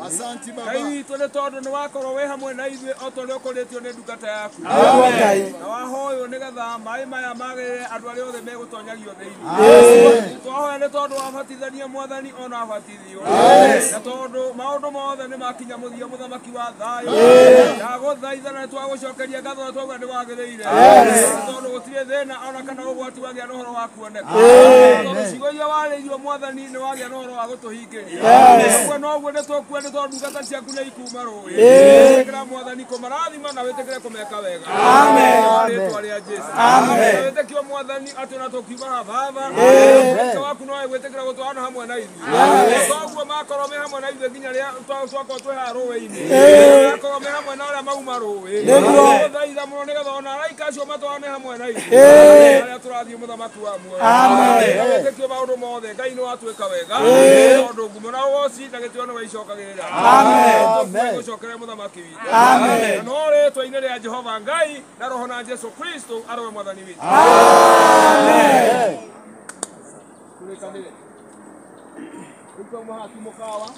Asante baba. Ngai witũ nĩ tondũ nĩ wakorwo wĩ hamwe na ithuĩ o ta ũrĩa ũkoretio nĩ ndungata yaku. Na wahoywo nĩgetha maĩ maya magĩrĩre andũ arĩa othe megũtonyagio thĩinĩ. Twahoya nĩ tondũ wabatithania mwathani ona abatithio. Na tondũ maũndũ mothe nĩ makinya mũthia mũthamaki wa thayũ. Ndagũthaitha na nĩtwagũcokeria ngatho na twauga nĩ wagĩrĩire. Tondũ gũtirĩ thĩna ona kana ũgwati wagĩa na ũhoro wa kuoneka. Tondũ ciugo iria warĩirio mwathani nĩ wagĩa na ũhoro wa gũtũhingĩria. Ũguo noguo nĩ tũkua nĩ tondũ ndungata ciaku nĩ ikuma rũĩ. Wĩtĩkĩra mwathani kũmarathima na wĩtĩkĩre kũmeka wega. Rĩtwa rĩa Jesũ. Wĩtĩkio mwathani atĩ ona tũkiuma haha baba. Wĩtĩkio waku no wĩtĩkĩre gũtwarana hamwe na ithuĩ. Toguo makorwo me hamwe na ithuĩ nginya rĩrĩa twakorwo twĩ haha rũĩ-inĩ. Makorwo me hamwe na arĩa mauma rũĩ. Tũthaitha mũno nĩgetha ona araika acio matwarane hamwe na ithuĩ. Arĩa tũrathiĩ mũthamaki wa muoyo. Wĩtĩkio maũndũ mothe Ngai nĩ watuĩka wega. Tondũ ngumo na ũgoci na gĩtĩo nĩ waicokagĩrĩra. Amen. Gũcokeria mũthamaki witũ. Amen. No rĩtwa-inĩ rĩa Jehova Ngai na Roho na Jesu Kristo arowe mwathani witũ. Amen. Tũrĩkanĩre. Rĩu twauma haha ti mũkawa.